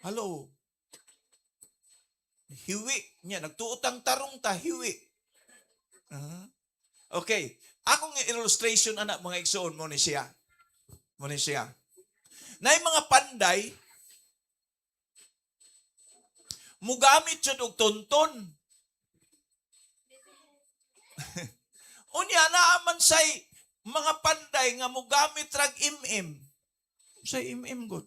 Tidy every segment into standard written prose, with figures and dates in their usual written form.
Hello. Hiwi niya, nagtuo tang tarong ta, hiwi. Ah. Okay. Akong illustration ana, mga igsoon, mo ni siya. Mo ni siya. Nay mga panday mugamit jud og tunton. Unya naa man say mga panday nga mugamit rag im-im. Say im-im gud.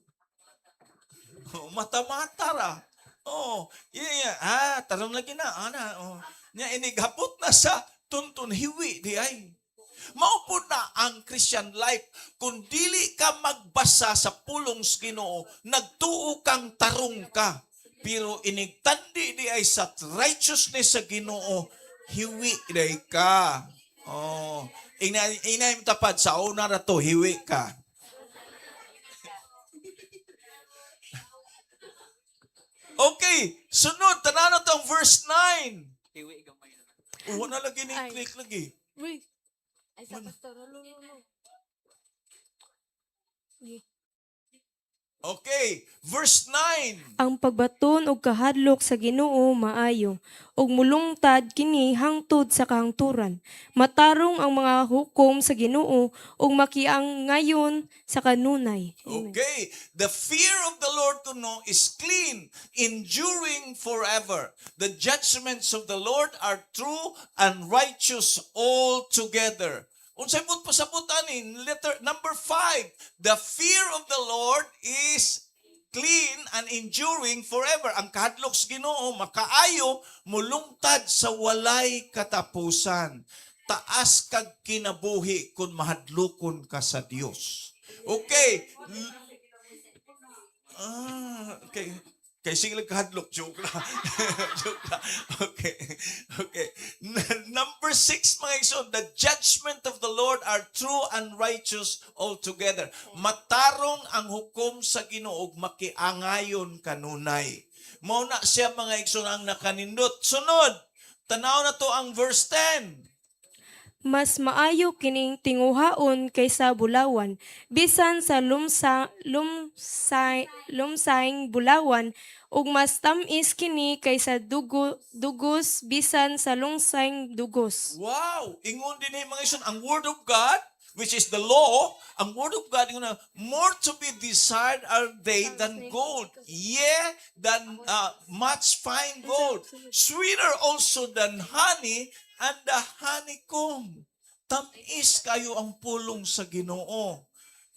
Oh, mata-mata ra. Oh, yeah. Ah, tarong lagi na ana. Oh. Nya inighapot na sa tunton, hiwi di ay. Mao po na ang Christian life. Kung dili ka magbasa sa pulong sa Ginoo, nagtuo kang tarong ka. Pero inigtandi di ay sa righteousness sa Ginoo, hiwi di ka. Oh, ina ina tapad sa una ra to, hiwi ka. Okay, sunod tanan na tong verse 9. Hiwi gamay na. Oh, wala lagi ni Ay. Click lagi. Uy. Ay, sa pastor. Lo, lo, lo. Okay, verse 9. Ang pagbaton og kahadlok sa Ginoo maayo ug mulungtad kini hangtod sa kahangturan. Matarong ang mga hukom sa Ginoo ug makiang ngayon sa kanunay. Amen. Okay, the fear of the Lord to know is clean, enduring forever. The judgments of the Lord are true and righteous altogether. Unsay but pasabot ani letter number 5, the fear of the Lord is clean and enduring forever. Ang kahadlok sa Ginoo makaayo, mulungtad sa walay katapusan. Taas kag kinabuhi kung mahadlokon ka sa Dios. Okay. Ah, okay. Kay sige lang kahadlok, joke lang. Joke lang. Okay. Okay. Number 6, mga igsoon, the judgment of the Lord are true and righteous altogether. Matarong ang hukom sa Ginoo ug makiangayon kanunay. Mao na siya, mga igsoon, ang nakanindot. Sunod, tanaw na to ang verse 10. Mas maayo kining tinguhaon kaysa bulawan, bisan sa lumsaing bulawan, ug mas tam-is kini kaysa dugos, bisan sa lungsaing dugos. Wow! Ingon din eh, mga igsoon, ang Word of God, which is the law, ang Word of God, ingon na, more to be desired are they than gold, yea, than much fine gold, sweeter also than honey and the honeycomb. Tamis kayo ang pulong sa Ginoo.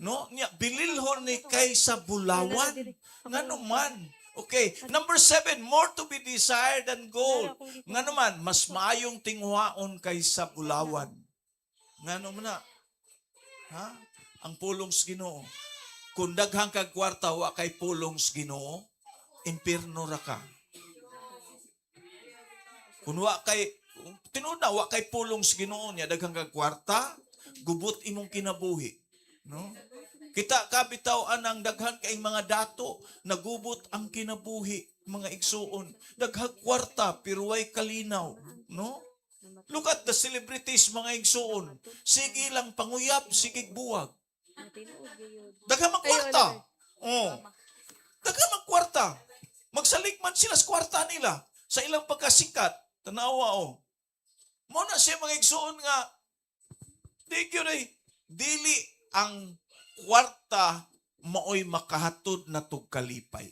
No? Nya bililhon ni kaysa bulawan. Ngano man? Okay, number 7, more to be desired than gold. Ngano man, mas maayong tinguhaon kaysa bulawan. Ngano man na? Ha? Ang pulong sa Ginoo. Kung daghang kag kwarta, wa kay pulong sa Ginoo, impierno ra ka. Kung wa kay tinuod na wa kay pulong sa Ginoo niya, daghang kag kwarta, gubot imong kinabuhi, no? Kita ka bitaw anang daghan kay mga dato, nagubot ang kinabuhi, mga igsuon. Daghang kwarta pero way kalinaw, no? Look at the celebrities, mga igsuon. Sige lang panguyab, sige buwag. Daghang mang kwarta. Oh. Daghang mang kwarta. Magsalig man sila sa kwarta nila sa ilang pagkasikat. Tanawa oh. Mo na siya, mga igsuon, nga di gyud ay dili ang kwarta maoy makahatod na kalipay.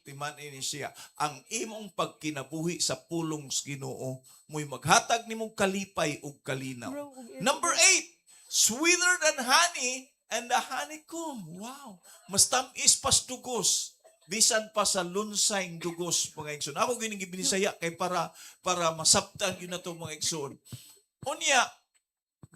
Timan ini siya. Ang imong pagkinabuhi sa pulong sa Ginoo mo'y maghatag nimong kalipay ug kalinaw. Number 8, sweeter than honey and the honeycomb. Wow. Mas tamis pas dugos, bisan pa sa lunsayng dugos, mga igsoon. Ako gining gibinisaya kay para masabtan gyud nato, mga igsoon. Unya,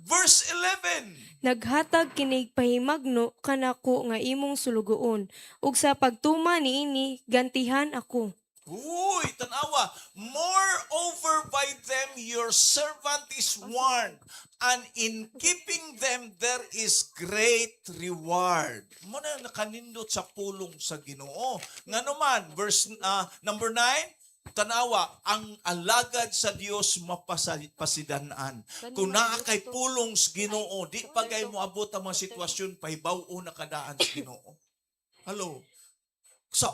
verse 11. Naghatag kinig pahimangno kanako nga imong sulugoon, ug sa pagtuma niini gantihan ako. Uy, tanawa. Moreover, by them your servant is warned, and in keeping them there is great reward. Mo na nakanindot sa pulong sa Ginoo. Ngano man, verse number 9, tanawa, ang alagad sa Dios mapasidan-an. Kung naa kay pulong sa Ginoo, di pa kay moabot ang mga sitwasyon, pahibaw na kadaan sa Ginoo. Hello. Sa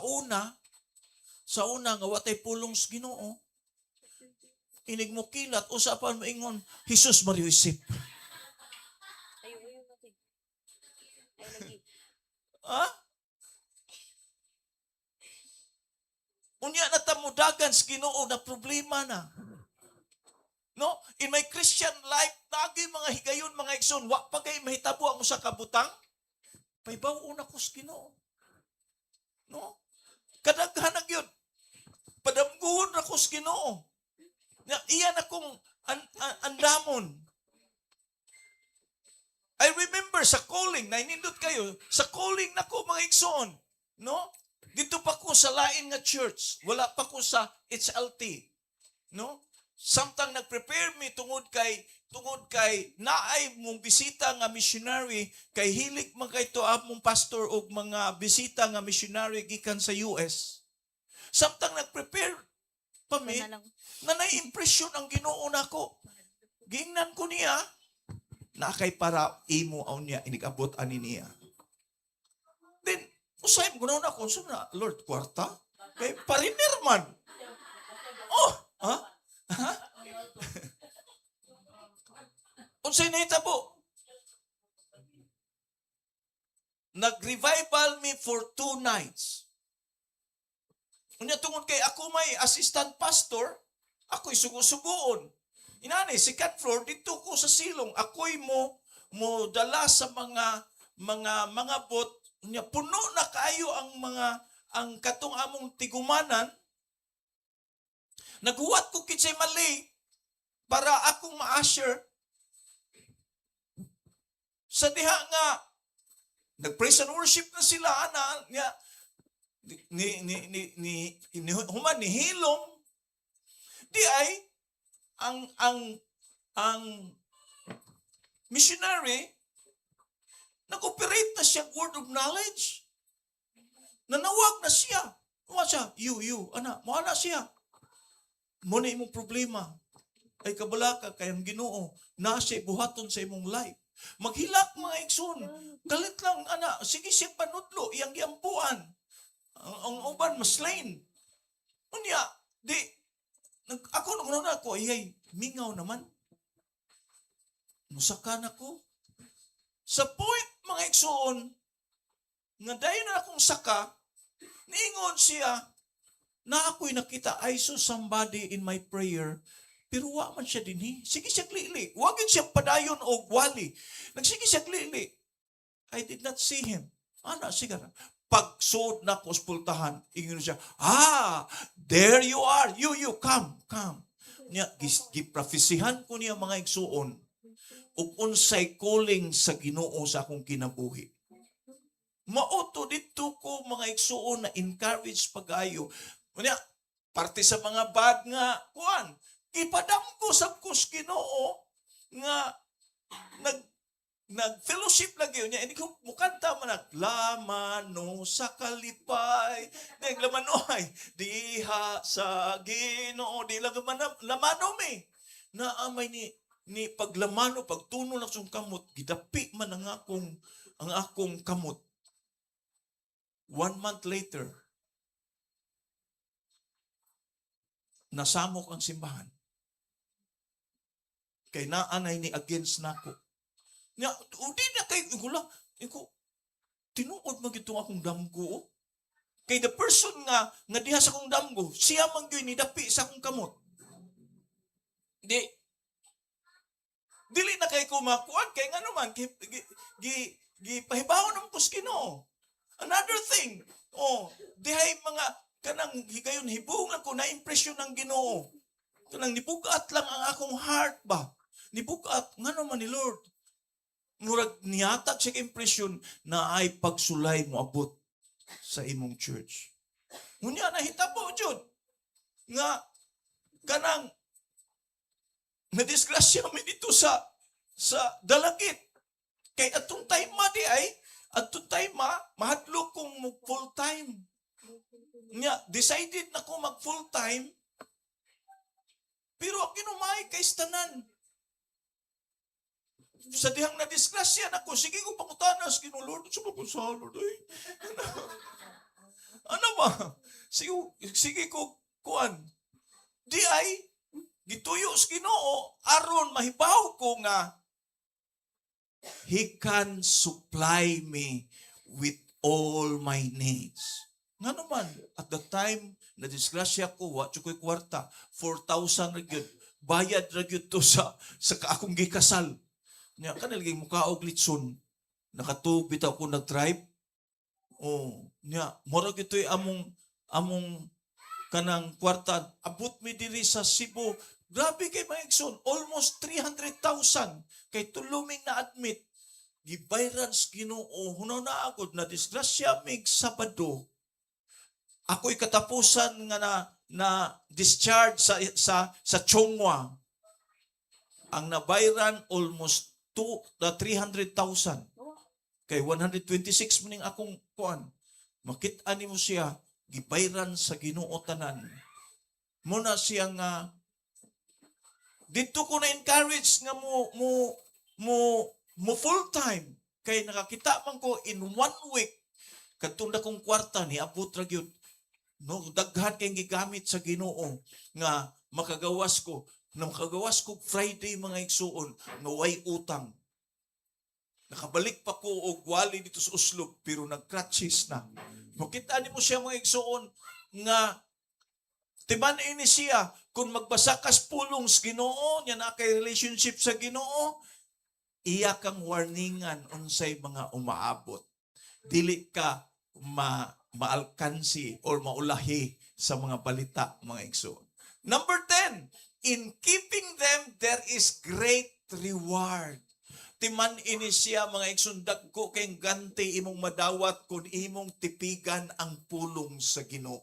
una nga watay pulong sa Ginoo, inig mo kilat, usapan mo ingon, "Jesus, Maria, Joseph." Ayo, ayo natin. Ay lagi. Ha? Unya na ta mudagan sa Ginoo na problema na. No? In my Christian life, lagi mga higayon, mga igsoon, wa pa kay mahitabo ang usa ka butang. Pahibaw una ko sa Ginoo. No? Kadaghan na gyud. Padamguhon ra ko sa Ginoo. Na iya na kong andamon. I remember sa calling, nainindot kayo, sa calling nako, mga igsoon, no? Dito pa ko sa lain nga church, wala pa ko sa HLT, no? Samtang nag-prepare mi tungod kay naay mong bisita nga missionary, kay hilig man kay to mong pastor og mga bisita nga missionary gikan sa US. Samtang nag-prepare pa mi, Na lang. Na nai-impression ang Ginoo nako. Gingnan ko niya, na kay para imo aw niya inigabot ani niya. Then usay mo na ako na, "Lord, kwarta?" Kay pariner man. Oh, ha? Ha? Unsay nahitabo? Nag-revival me for 2 nights. Unya tungod kay ako may assistant pastor, ako'y sugo-sugoon. Inani, second floor, dito ko sa silong, ako'y mo dala sa mga bot. Unya puno na kayo ang katong among tigumanan. Naghuwat ko kinsay mali para akong ma-usher. Sa diha nga nag-praise and worship na sila ana niya ni human ni hilom di ay ang missionary nag-operate na siya word of knowledge. Nanawag na siya. Wa siya, You, ana," mo ana siya. "Mo na imong problema. Ay kabalaka kay ang Ginoo na siya buhaton sa imong life." Maghilak, mga igsoon. Galit lang ana, sige siya panudlo, iyang giampuan. Ang uban maslain. Unya, di ako nung na ako ay mingaw naman. Musaka na ko. Sa point, mga igsoon, nga dayon na akong saka, niingon siya, na ako'y nakita, I saw somebody in my prayer, pero wa man siya dinhi. Sige siya lili. Wa gyud siya padayon og wali. Nagsige siya lili. "I did not see him." Ana, sige na. Pagsuod na ko sa pultahan, ingon siya, "Ah, there you are. You, come, come." Niya, giprofesihan ko niya, mga igsuon, ug unsay calling sa Ginoo sa akong kinabuhi. Mao to dito ko, mga igsuon, na encourage pagayo. Unya, parte sa mga bad nga kuan, ipadamgo sab ko sa Ginoo nga nag fellowship lagi niya, hindi ko mukanta man nag lamano sa kalipay nag lamano ay diha sa Ginoo di lang man lamano mi na amay ni paglamano pagtuno na akong kamot, gidapi man ang akong kamot. One month later, nasamok ang simbahan kay naanay ni against nako. Nya, udi na kay gula, iko tinuod man gyud tong akong damgo. Oh. Kay the person nga diha sa akong damgo, siya man gyud ni dapi sa akong kamot. Di dili na kay ko makuan kay ngano man gi pahibaw naman ko sa Ginoo. Another thing, oh, dihay mga kanang higayon hibong lang ko na impression ng Ginoo. Kanang nibugat lang ang akong heart ba. Nibugat ngano man ni Lord. Murag nihatag siya impression na ay pagsulay mo abot sa imong church. Ngunya nahitabo jud nga kanang nadisgrasya mi dito sa Dalagit. Kay atong time ma di ay atong time ma mahadlok kong mag full time. Nya decided na ko mag full time. Pero ang kinumay kay tanan. Sa dihang na disgrasya nako, sige ko pangutana sa Ginoo, "Lord, sa ko sa Lord ay." Ano ba? Sige, sige ko, kuan. Di ay, gituyo sa Ginoo aron mahibaw ko nga He can supply me with all my needs. Nga naman, at the time na disgrasya ko, wa ko'y kwarta, 4,000 ra gyud. Bayad ra gyud to sa akong gikasal. Nya kanang lagi mukaog litson. Nakatuo bitaw ko nag-drive. Oh, nya mura gyud to'y among kanang kwarta. Abot mi diri sa Cebu. Grabe kay mga igsoon, almost 300,000 kay tulo ming na-admit. Gibayran sa Ginoo, hunaw na ako na disgrasya mig Sabado. Ako'y katapusan nga na discharge sa Chong Hua. Ang nabayran almost two, the 300,000. Kay 126 maning akong kuan. Makita nimo siya, gibayran sa Ginoo tanan. Muna siya nga dito ko na encourage nga mo mo mo mo full time kay nakakita man ko in one week kadtong kong kwarta ni abot ra gyud, no? Daghan kay gigamit sa Ginoo nga makagawas ko, na makagawas ko Friday, mga igsuon, nga way utang. Nakabalik pa ko og wali dito sa Oslob pero nag-crutches na. Makita nimo siya, mga igsuon, nga timan ini siya kung magbasa kas pulong sa Ginoo nya na kay relationship sa Ginoo, iya kang warningan unsay mga umaabot. Dili ka maalkansi or maulahi sa mga balita, mga igsoon. Number 10, in keeping them there is great reward. Timan ini siya, mga igsoon, dagko kay ganti imong madawat kung imong tipigan ang pulong sa Ginoo.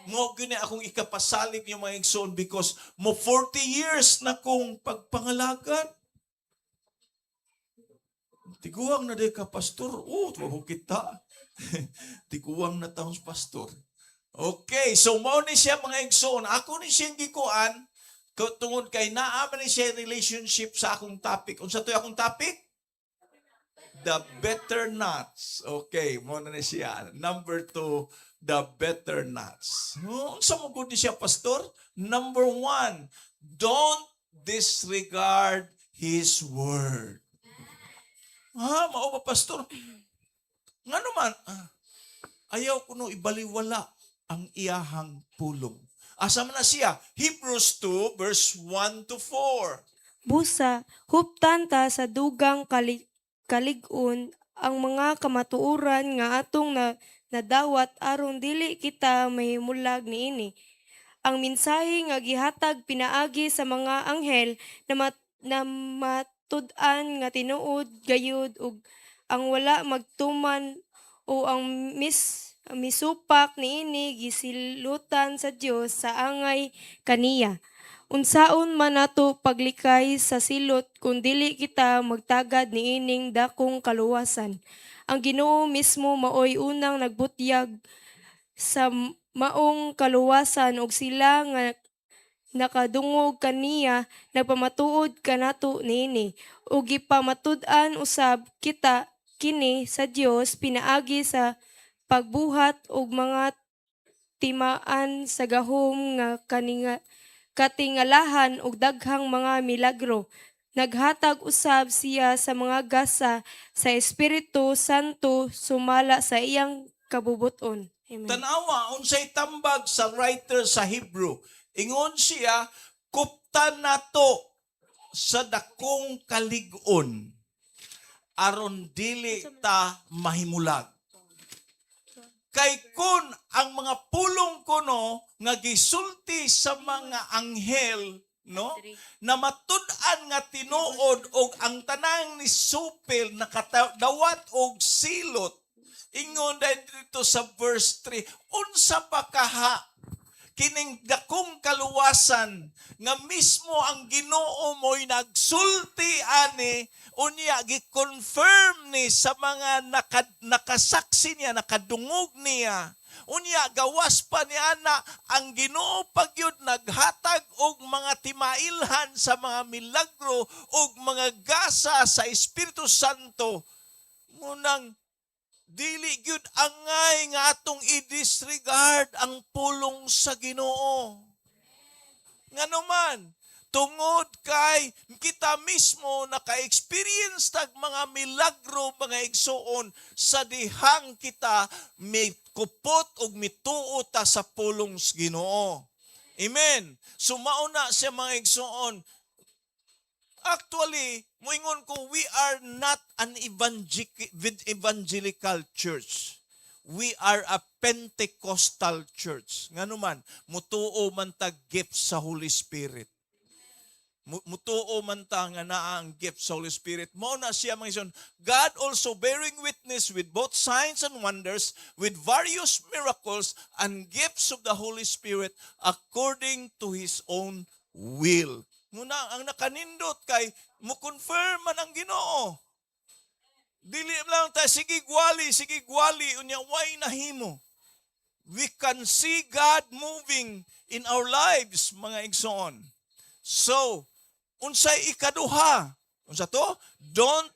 Mo gyud ni akong ikapasalig niyo, mga igsoon, because mo 40 years na kong pagpangalagad. Tiguang na di ka, pastor. Oh, tuwa kita. Tiguang na taong pastor. Okay, so mao ni siya, mga igsoon. Ako ni siyang gikuan tungod kay naa man ni siya relationship sa akong topic. Unsa to'y akong topic? The better nots. Okay, mao na ni siya. Number 2, the better nots. Oh, unsa mo gud ni siya, pastor? Number 1, don't disregard His word. Ha, mao ba, pastor? Nga naman, ayaw ko no ibaliwala ang iyahang pulong. Asa man na siya? Hebrews 2 verse 1 to 4. Busa, huptan ta sa dugang kalig-on ang mga kamatuoran nga atong nadawat aron dili kita mahimulag niini. Ang mensahe nga gihatag pinaagi sa mga anghel na matud-an nga tinuod gayud, ug ang wala magtuman o ang misupak niini gisilutan sa Dios sa angay kaniya. Unsaon man nato paglikay sa silot kung dili kita magtagad niining dakong kaluwasan? Ang Ginoo mismo maoy unang nagbutyag sa maong kaluwasan, ug sila nga nakadungog kaniya nagpamatuod kanato niini, ug gipamatud-an usab kita kini sa Dios pinaagi sa pagbuhat og mga timaan sa gahom nga katingalahan ug daghang mga milagro. Naghatag usab siya sa mga gasa sa Espiritu Santo sumala sa iyang kabubuton. Amen. Tanawa unsay tambag sa writer sa Hebrew. Ingon siya, kuptan nato sa dakong kalig-on aron dili ta mahimulag. Kay kun ang mga pulong kuno nga gisulti sa mga anghel, no, na matud-an nga tinuod og ang tanang ni supil nakadawat og silot, ingon dahil dito sa verse 3, unsa pa kaha kining dakong kaluwasan nga mismo ang Ginoo mo'y nagsulti ani, unya gi-confirm ni sa mga nakasaksi niya, nakadungog niya, unya gawas pa ni ana, ang Ginoo pagyud naghatag og mga timailhan sa mga milagro og mga gasa sa Espiritu Santo, munang Dili gyud angay nga atong i-disregard ang pulong sa Ginoo. Ngano man, tungod kay kita mismo naka-experience tag mga milagro, mga igsuon, sa dihang kita mikupot og mituo ta sa pulong sa Ginoo. Amen. So mao na siya, mga igsuon. Actually, moingon ko, we are not an evangelical church. We are a Pentecostal church. Ngano man, mutuo man tag gift sa Holy Spirit. Mutuo man ta nga naa ang gift sa Holy Spirit. Mao na siya, mga igsoon. God also bearing witness with both signs and wonders, with various miracles and gifts of the Holy Spirit according to His own will. Muna ang nakanindot kay mo confirm man ang Ginoo. Dili lang ta sige gwali, sige gwali, unya way nahimo. We can see God moving in our lives, mga igsoon. So, unsay ikaduha? Unsa to? Don't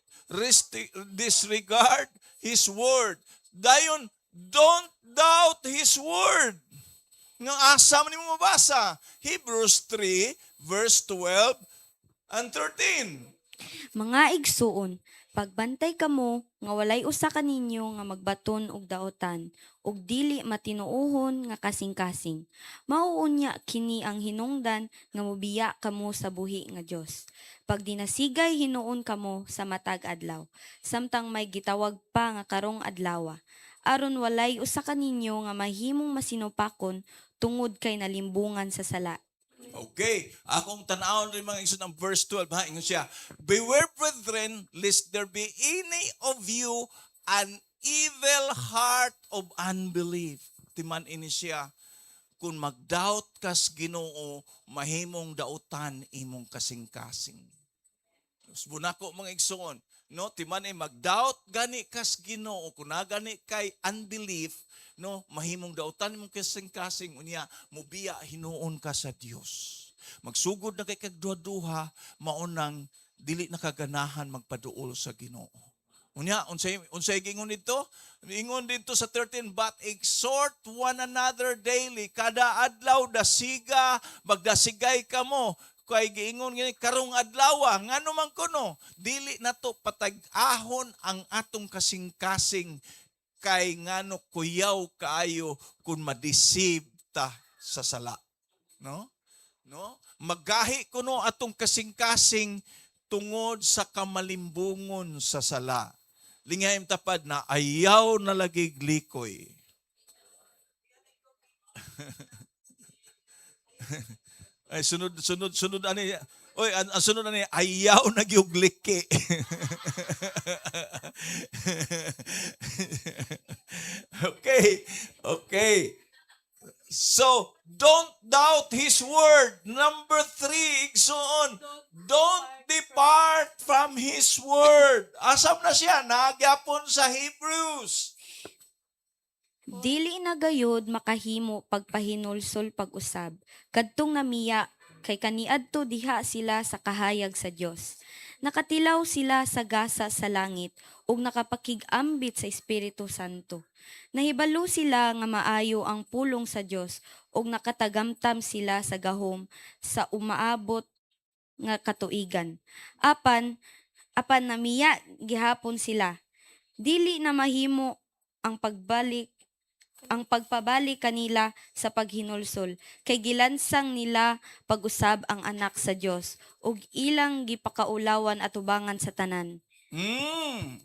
disregard His word. Dayon, don't doubt His word. Nga asa man nimo mabasa? Hebrews 3 verse 12 and 13. Mga igsuon, pagbantay kamo nga walay usa kaninyo nga magbaton og daotan ug dili matinuohon nga kasing-kasing. Mao unya kini ang hinungdan nga mobiya kamo sa buhi nga Dios. Pagdinasigay hinuon kamo sa matag adlaw, samtang may gitawag pa nga "karong adlawa", aron walay usa kaninyo nga mahimong masinupakon tungod kay nalimbungan sa sala. Okay, akong tanawon rin, mga igsoon, ang verse 12 ha, ingon siya, "Beware, brethren, lest there be any of you an evil heart of unbelief." Timan ini siya, kung magdoubt kas Ginoo, mahimong dautan imong kasing-kasing. Bunako, mga igsoon, no, timan ay magdoubt gani kas Ginoo, kung gani kay unbelief, no, mahimong dautan imong kasing-kasing, unya mubiya hinuon ka sa Dios. Magsugod na kay kag duha-duha, mao nang dili na kaganahan magpaduol sa Ginoo. Unya, unsay giingon dito? Ingon dito sa 13, "But exhort one another daily." Kada adlaw dasiga, magdasigay kamo. Kay giingon gani "karong adlaw", ngano man kuno, dili nato patag-ahon ang atong kasing-kasing kay ngano kuyaw kaayo kung ma-deceive ta sa sala. No? No? Magahi kuno atong kasing-kasing tungod sa kamalimbungon sa sala. Lingayam tapad na ayaw na lagi likoy. Ay, sunod sunod sunod ani. Oy, ang sunod ani, ayaw na gyud liki. Okay. So, don't doubt His word. Number three, igsoon, don't depart from His word. Asam na siya? Nagyapon sa Hebrews. Dili na gayud makahimo pagpahinulsol pag-usab kadtong namiya, kay kaniadto diha sila sa kahayag sa Dios. Nakatilaw sila sa gasa sa langit ug nakapakig-ambit sa Espiritu Santo. Nahibalo sila nga maayo ang pulong sa Dios ug nakatagamtam sila sa gahom sa umaabot nga katuigan. Apan namiya gihapon sila. Dili na mahimo ang pagpabalik kanila sa paghinulsol kay gilansang nila pag-usab ang anak sa Dios ug ilang gipakaulawan atubangan sa tanan.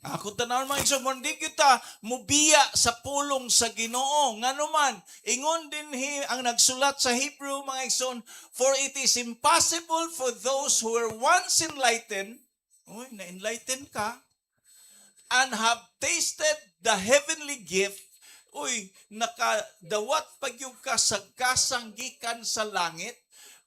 Ako tanaw, mga igsoon, di kita mubiya sa pulong sa Ginoo. Ngano man, ingon din hi, ang nagsulat sa Hebrew, mga igsoon, "For it is impossible for those who were once enlightened," uy, na-enlighten ka, "and have tasted the heavenly gift," uy, nakadawat pagyud ka sa gasang gikan sa langit,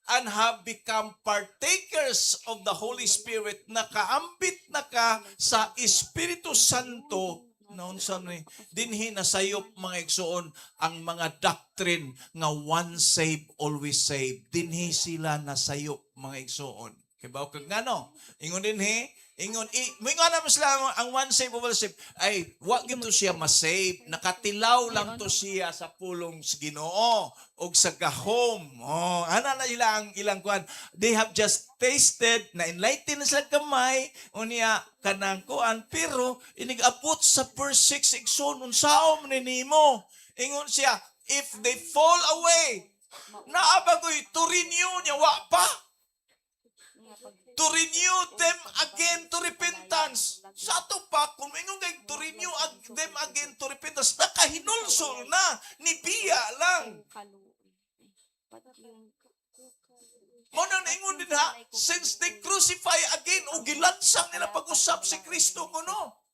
"and have become partakers of the Holy Spirit," nakaambit na ka sa Espiritu Santo, naunsa ni dinhi nasayop, mga igsoon, ang mga doctrine nga one save, always save. Dinhi sila nasayop, mga igsoon. Kay baw kag ngano. Ingon din he, ingon i moingon naman sila ang once saved, always saved ay wa gyud to siya ma-save. Nakatilaw lang to siya sa pulong sa Ginoo og sa gahom. Oh, ana na ila ang ilang kuan. They have just tasted na enlighten na sila gamay unya kanang kuan, pero inig-abot sa verse 6, igsoon, unsaon man ni nimo? Ingon siya, if they fall away, naa ba goy to renew niya? Wa pa. To renew them again to repentance. Sa ato pa, kung ingon kay to renew them again to repentance, nakahinulsol na, nibiya lang. Mao na ingon din ha, since they crucify again, o gilansang nila pag-usap si Kristo kuno.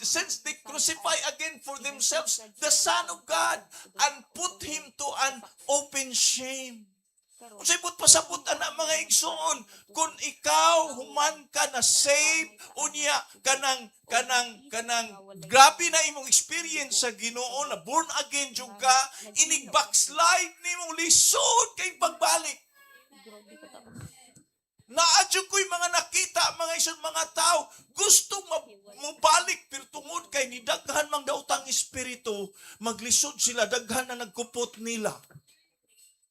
Since they crucify again for themselves the Son of God and put Him to an open shame. Unsay buot pasabot ana, mga igsoon? Kung ikaw human ka na save unya kanang grabe na imong experience sa Ginoo, na born again jud ka, inig backslide nimo, lisod kay pagbalik. Naa jud ko'y mga nakita, mga igsoon, mga tao gusto mobalik, pero tungod kay nidaghan mang daotang espiritu, maglisod sila, daghan na nagkupot nila.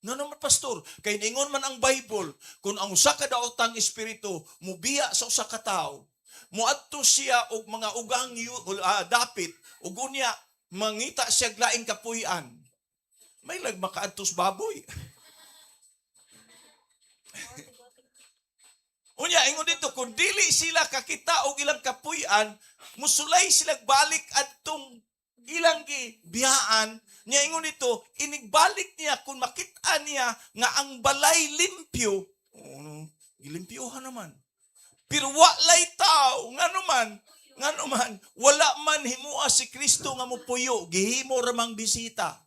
No naman, pastor, kay ningon man ang Bible, kung ang usa ka daotang espiritu mubiya sa usa ka tawo, muadto siya og mga ugang dapit ug unya mangita siya laing kapuy-an. May lag makaadtos baboy. Unya ingon dito, kung dili sila kakita og ilang kapuy-an, musulay sila balik adtong ilang gibiyaan niya. Ingon dito, inigbalik niya, kung makita niya nga ang balay limpyo, oh, gilimpyohan naman. Pero wa lay tao, ngano man, wala man himua si Kristo nga mopuyo, gihimo ra mang bisita.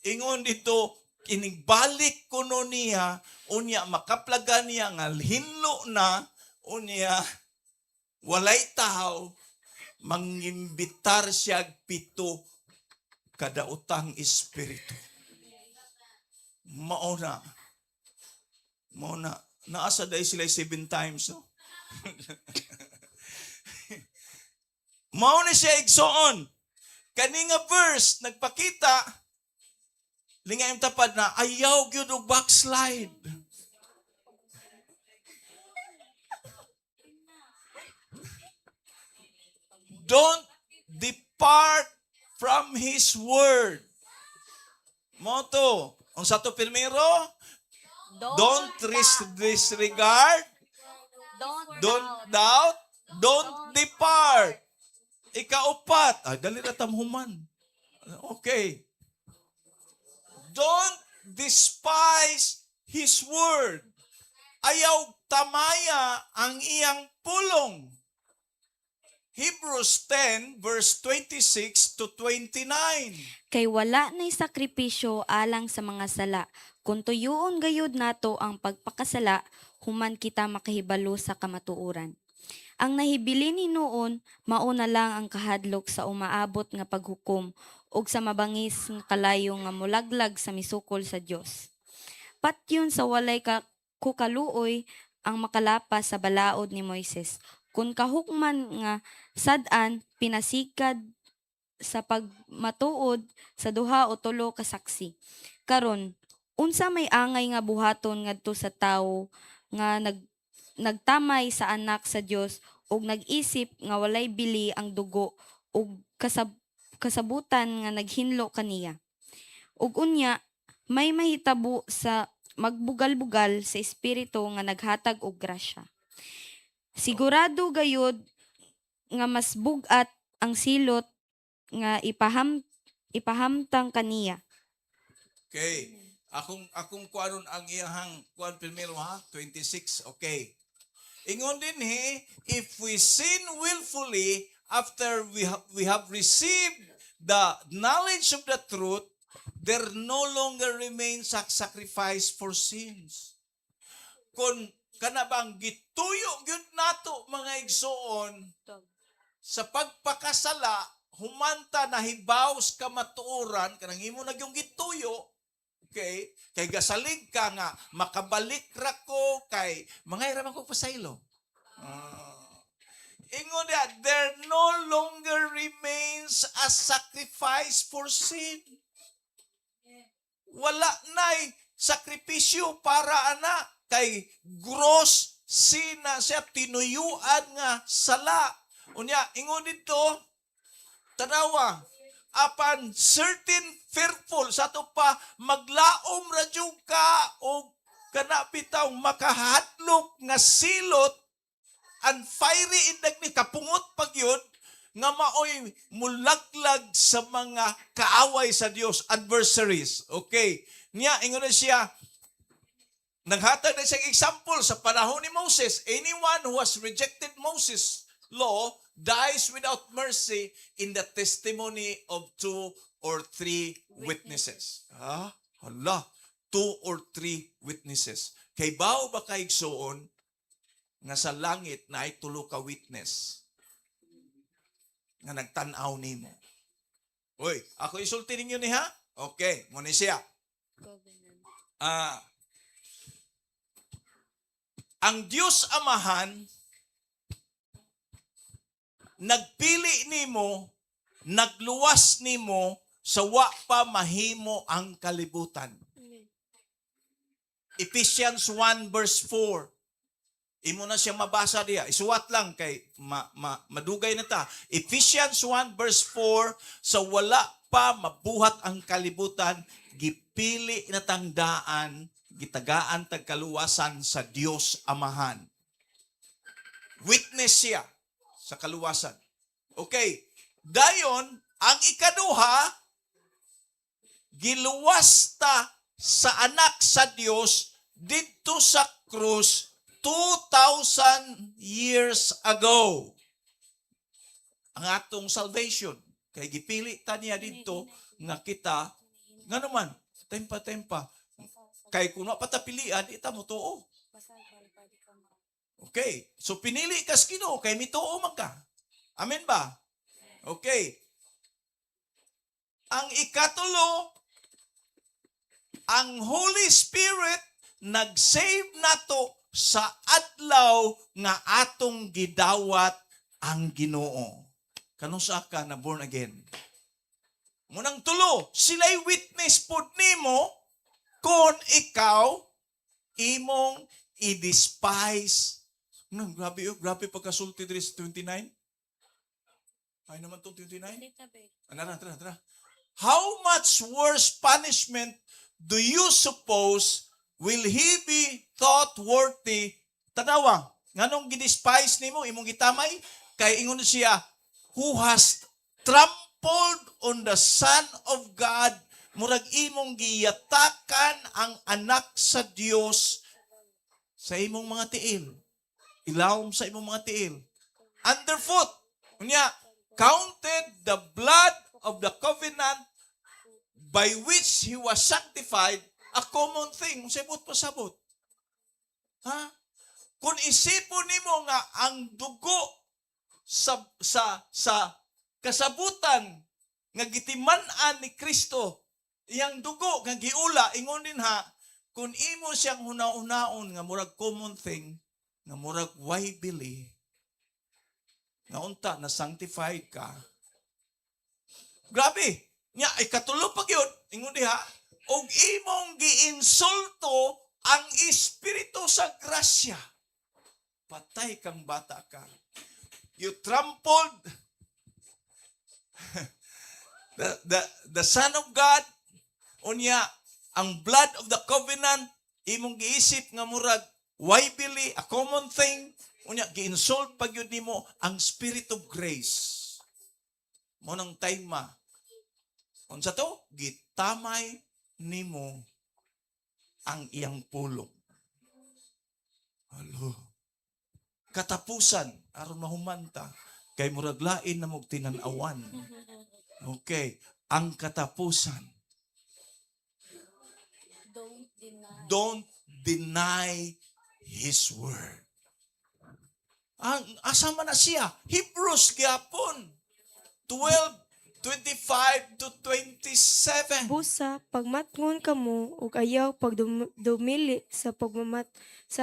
Ingon dito, inigbalik kuno niya, unya makaplagan niya nga hinlo na, unya walay tao, mangimbitar siya pito kadaotang espiritu. Mao na. Mao na. Naasa dahil sila seven times, no? Mao na siya, igsoon. Kani nga verse nagpakita, lingay yung tapad na ayaw gyud og backslide. Don't depart from His word. Mao to. Ang sa to primero, don't disregard, don't doubt, don't depart. Ikaupat. Ah, dali na tamhuman. Okay. Don't despise His word. Ayaw tamaya ang iyang pulong. Hebrews 10 verse 26 to 29. Kay wala na'y sakripisyo alang sa mga sala. Kung tuyuon gayud nato ang pagpakasala, human kita makahibalo sa kamatuoran. Ang nahibilin hinuon, mao na lang ang kahadlok sa umaabot nga paghukom ug sa mabangis nga kalayo nga molaglag sa misukol sa Dios. Patyon sa walay ka kukaluoy ang makalapas sa balaod ni Moises. Kung kahukman nga sad-an pinasikad sa pagmatuod sa duha o tulo ka saksi. Karon, unsa may angay nga buhaton ngadto sa tawo nga nagtamay sa Anak sa Dios ug nag-isip nga walay bili ang dugo ug kasabutan nga naghinlo kaniya? Ug unya may mahitabo sa magbugal-bugal sa espiritu nga naghatag og grasya? Sigurado gayud nga mas bug-at ang silot nga ipahamtang kaniya. Okay. Akong kuanon ang iyahang kuan primero ha, 26. Okay. Ingon din he, if we sin willfully after we have received the knowledge of the truth, there no longer remains a sacrifice for sins. Kung kana bang gituyo gyud nato, mga igsoon, sa pagpakasala humanta nahibaw sa kamatuoran, kanang imo na gyung gituyo. Okay? Kay gasalig ka nga makabalik ra ko kay mga man ko pasaylo. Ah. Ingon niya, there no longer remains a sacrifice for sin. Wala na'y sakripisyo para ana kay gross sin na siya, tinuyuan nga sala. Unya, ingon dito, tanawa, apan certain fearful sa ato pa maglaom ra jud ka og kana bitaw makahadlok nga silot and fiery indignation, kapungot pag yun nga maoy mulaglag sa mga kaaway sa Dios, adversaries. Okay, niya ingon na siya, naghatag na siya example sa panahon ni Moses: anyone who has rejected Moses' law dies without mercy in the testimony of two or three witnesses. Ah, hala, two or three witnesses. Kay bao ba kay igsuon nga sa langit na ay tulo ka witness nga nagtan-aw nimo? Uy, ako isulti ninyo ni ha? Okay, mo ni siya. Ah, ang Dios Amahan nagpili nimo, nagluwas nimo sa wa pa mahimo ang kalibutan. Ephesians 1 verse 4. Imo na siyang mabasa diya. Isuwat lang kay madugay na ta. Ephesians 1 verse 4, sa wala pa mabuhat ang kalibutan, gipili na tangdaan, gitagaan tagkaluwasan sa Dios Amahan. Witness siya sa kaluwasan. Okay. Dayon, ang ikaduha, giluwas ta sa anak sa Dios didto sa krus 2,000 years ago. Ang atong salvation. Kay gipili ta niya didto nga kita, nga naman, tempa-tempa. Kay kung wa pa ta pilian, di ta mo tuo. Okay. So pinili ka sa Ginoo kay mituo man ka. Amen ba? Okay. Ang ikatulo, ang Holy Spirit nag-save nato sa adlaw nga atong gidawat ang Ginoo. Kanusa ka na born again? Munang tulo, sila'y witness pod nimo kung ikaw imong i-despise. No, grabe, oh, grabe pagkasulti diri sa 29. Ay naman tong 29. Ano na, tara, tara. How much worse punishment do you suppose will he be thought worthy? Tanawa, nganong gidespise nimo imong gitamay? Kay ingon siya, who has trampled on the Son of God, murag imong giyatakan ang anak sa Dios sa imong mga tiil. Ilawom sa imong mga tiil. Underfoot. Unya, counted the blood of the covenant by which he was sanctified a common thing. Unsay buot pasabot? Ha? Kung isipon nimo nga ang dugo sa kasabutan nga gitiman-an ni Kristo, iyang dugo nga giula, ingon din ha, kung imo siyang huna-hunaon nga murag common thing, nga murag why bili, nga unta na sanctified ka. Grabe. Nya ikatulo pa gyud, ingon diha, og imong giinsulto ang espiritu sa grasya. Patay kang bata ka. You trampled the Son of God, unya ang blood of the covenant imong giisip nga murag why bili, a common thing, unya gi-insult pa gyud nimo ang spirit of grace. Mo nang time unsa to, gitamay nimo ang iyang pulong. Halo, katapusan, aron mahumanta kay murag lain na mog tinan-awan. Okay, ang katapusan. Don't deny. Don't deny His word. Ang asa man na siya? Hebrews gyapon. 12, 25 to 27. Busa pagmatngon kamo ug ayaw pagdumili sa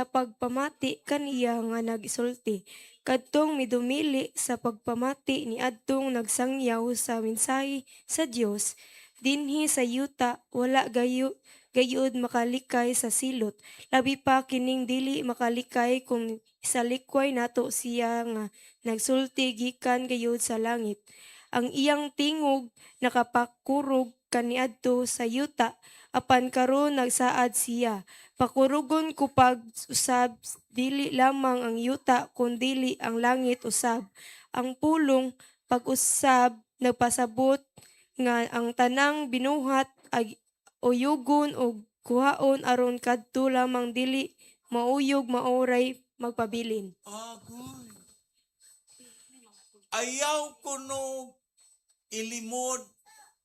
pagpamati kaniya nga nagsulti. Kadtong midumili sa pagpamati niadtong nagsangyaw sa mensahe sa Dios dinhi sa yuta, wala gayud makalikay sa silot. Labi pa kining dili makalikay kung isalikway nato siya nga nagsulti gikan gayud sa langit. Ang iyang tingog nakapakurog kaniadto sa yuta, apan karon nagsaad siya, "Pakurugon ko pag usab dili lamang ang yuta kundili ang langit usab." Ang pulong "pag-usab" nagpasabot nga ang tanang binuhat ay uyugon og kuhaon aron kadto lamang dili mauyog mao ray magpabilin. Agoy. Ayaw kuno ilimod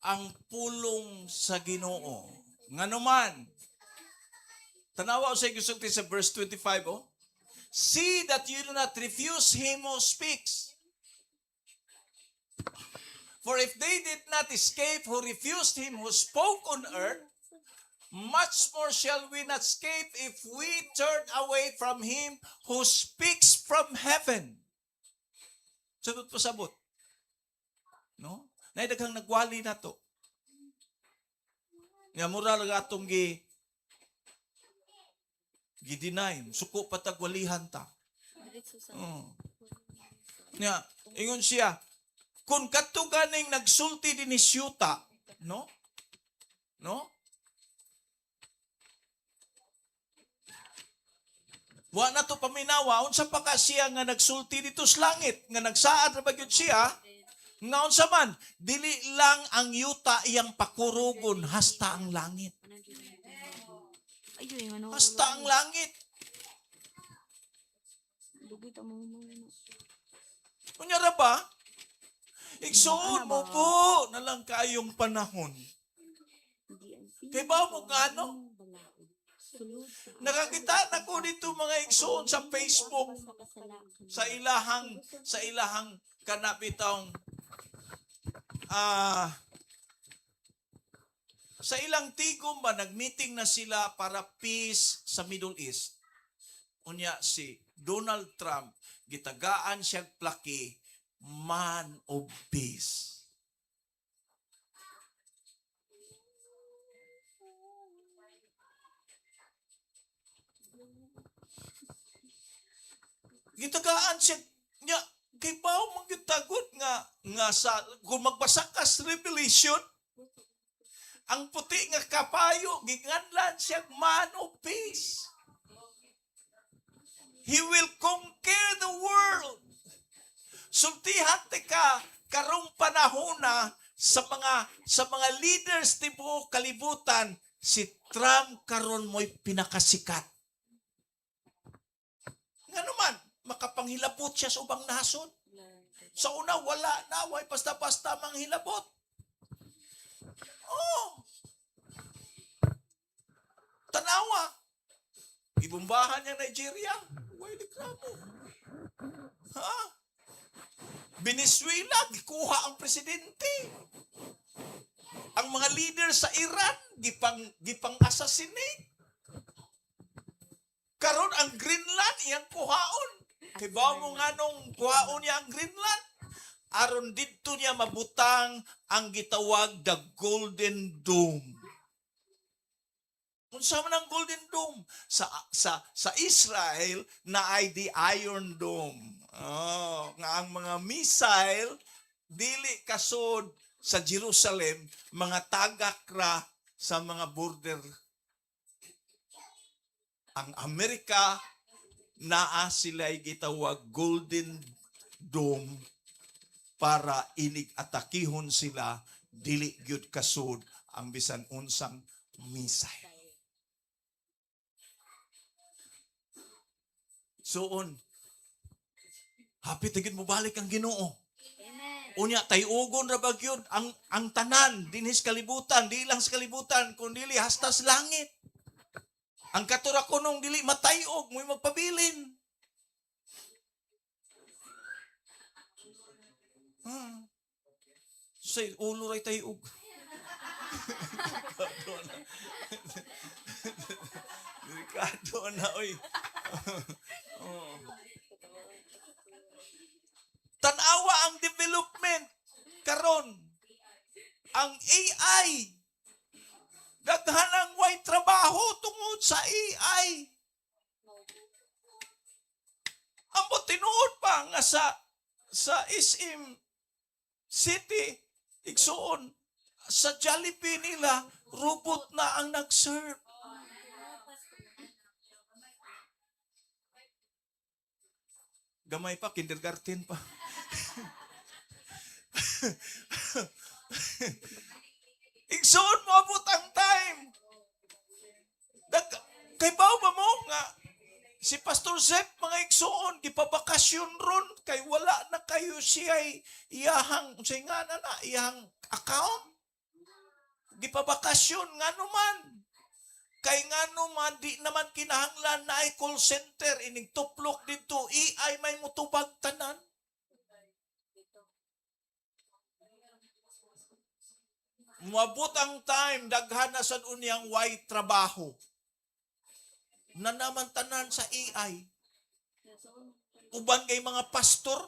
ang pulong sa Ginoo. Ngano man, tanawa sa gisulti sa verse 25, oh. "See that you do not refuse him who speaks. For if they did not escape who refused him who spoke on earth, much more shall we not escape if we turn away from him who speaks from heaven." Sabot pasabot. No? Nay daghang nagwali na to. Nga mura lang atong gi-deny, suko pa tag walihan ta. Oh. Nga, ingon siya, kung kadto ganing nagsulti dinhi sa yuta, no? No? Wa na to paminawa, unsa pa ka siya nga nagsulti dito sa langit, nga nagsaad ra ba gyud siya, nga unsa man, dili lang ang yuta iyang pakurugon, hasta ang langit. Ayun, ano? Hasta ang langit. Dugay ta mo mo. Unya ra ba? Igsuon mo po na lang kayong panahon. Kay ba mo nga ano? Nakakita na ko dito, mga igsuon, sa Facebook sa ilahang kanabitong sa ilang tigom ba, nagmeeting na sila para peace sa Middle East. Unya si Donald Trump gitagaan siya plaki, man of peace. Gitagaan siya nya kay bao man gyud tagot nga sa kung magbasa ka sa Revelation, ang puti nga kabayo, ginganlan siya man of peace. He will conquer the world. Sultihan ka karong panahon na sa mga leaders tibuok kalibutan, si Trump karon mo'y pinakasikat. Ngano man, makapanghilabot siya sa ubang nasod. Sa una, wala na, way basta-basta manghilabot. Oh. Tanawa. Ibumbahan niya Nigeria. Way reklamo. Ha? Venezuela, gikuha ang presidente. Ang mga leader sa Iran, gipang assassinate. Karon ang Greenland iyang kuhaon. Kay ba mo nganong kuhaon niya ang Greenland? Aron didto niya mabutang ang gitawag the Golden Dome. Unsa man ang Golden Dome? Sa Israel na ay the Iron Dome. Oh, nga ang mga missile dili kasod sa Jerusalem, mga tagak ra sa mga border. Ang Amerika naa sila'y gitawag Golden Dome para inig atakihon sila, dili gyud kasud ang bisan unsang missile. Soon, hapit na gyud mobalik ang Ginoo. Unya tayugon ra ba gyud ang tanan dinhi sa kalibutan, di lang sa kalibutan kundi hasta sa langit. Ang katura kunong dili matayog mo'y magpabilin. Say, ulo ray tayo. Delikado na. Delikado na, oy. Oh. Tanawa ang development karon. Ang AI. Daghan ang way trabaho tungod sa AI. Ambot tinuod pa nga sa SM City, igsuon, sa Jollibee nila, robot na ang nag-serve. Gamay pa, kindergarten pa. Igsuon, moabot ang time. Kay bao ba mo nga si Pastor Zep, mga igsuon, gipabakasyon ron kay wala na kayo siya iyahang unsay nga na na iyahang account. Gipabakasyon nga naman. Kay nga naman di naman kinahanglan na ay call center ining tuplok dito, AI may mutubag tanan. Moabot ang time, daghan na sad unyang way trabaho. Na naman tanan sa AI. Uban kay mga pastor,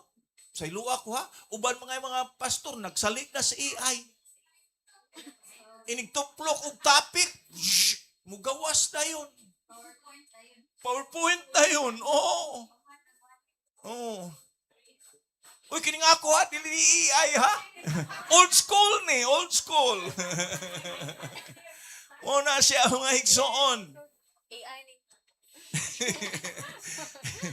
sa luwa ko ha, uban mga pastor nagsalig na sa AI. Inig tuplok og topic, shh, mugawas na yun. PowerPoint na yun. Oo. Oo. Uy, kini nga ako ha, dili AI ha. Old school ni, old school. Muna siya, mga igsoon. AI ni.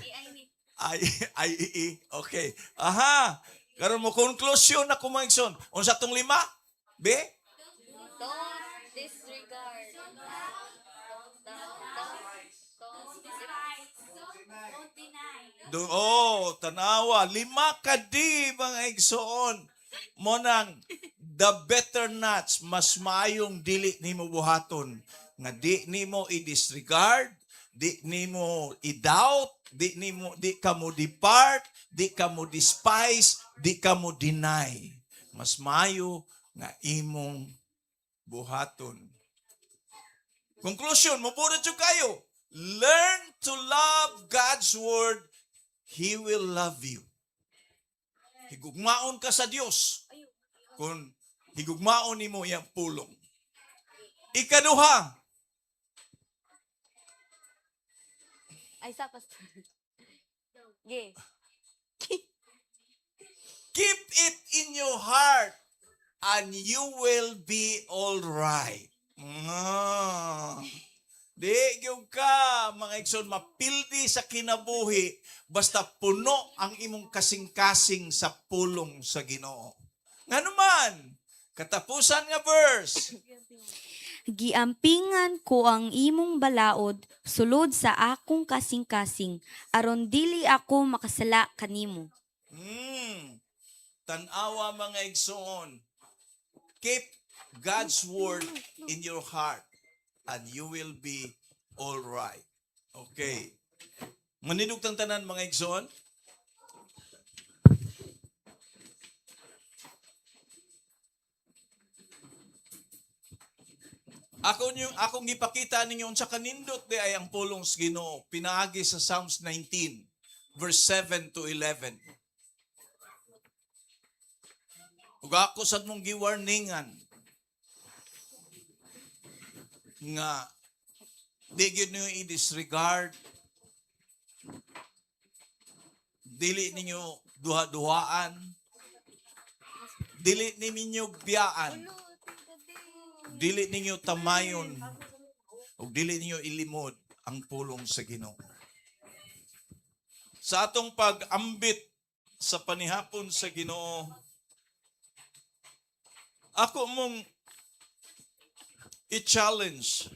AI ni. I, I, E, E. Okay. Aha. Karon mo conclusion na ko, mga igsoon. Unsa tong lima? B? Don't disregard. Don't deny. Do, oh, tanawa. Lima ka di, mga igsoon. Mo nang the better nuts, mas maayong dili nimo buhaton. Nga di nimo i-disregard, di nimo i-doubt, di ka mo depart, di ka mo despise, di ka mo deny. Mas maayo nga imong buhaton. Conclusion, mupuro jud kayo. Learn to love God's word, He will love you. Higugmaon ka sa Dios kung higugmaon nimo iyang pulong. Ikaduha, Ay, sa pastor. Ge. Keep it in your heart and you will be all right. Di gyud ka, mga igsoon, mapildi sa kinabuhi basta puno ang imong kasing-kasing sa pulong sa Ginoo. Ngano man, katapusan nga verse. Giampingan ko ang imong balaod sulod sa akong kasing-kasing aron dili ako makasala kanimo. Tanawa, mga igsoon. Keep God's word in your heart and you will be all right. Okay. Manindog tang tanan, mga igsoon. Ako yung akong gipakita ninyo unsa kanindot di ay ang pulong sa Ginoo pinaagi sa Psalms 19 verse 7 to 11. Ug ako sad mong giwarningan nga di gyud ninyo i-disregard, dili ninyo duha-duhaan, dili ninyo biyaan, dili ninyo tamayon ug dili ninyo ilimod ang pulong sa Ginoo. Sa atong pag-ambit sa panihapon sa Ginoo, ako mong i-challenge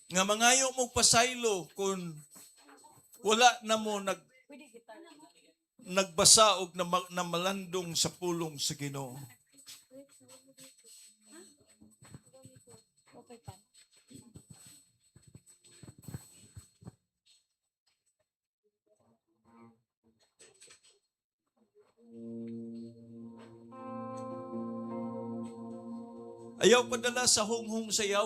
nga mangayo mo pasaylo kung wala na mo nagbasa og namalandong sa pulong sa Ginoo. Ayaw padala sa hunghong sa yawa.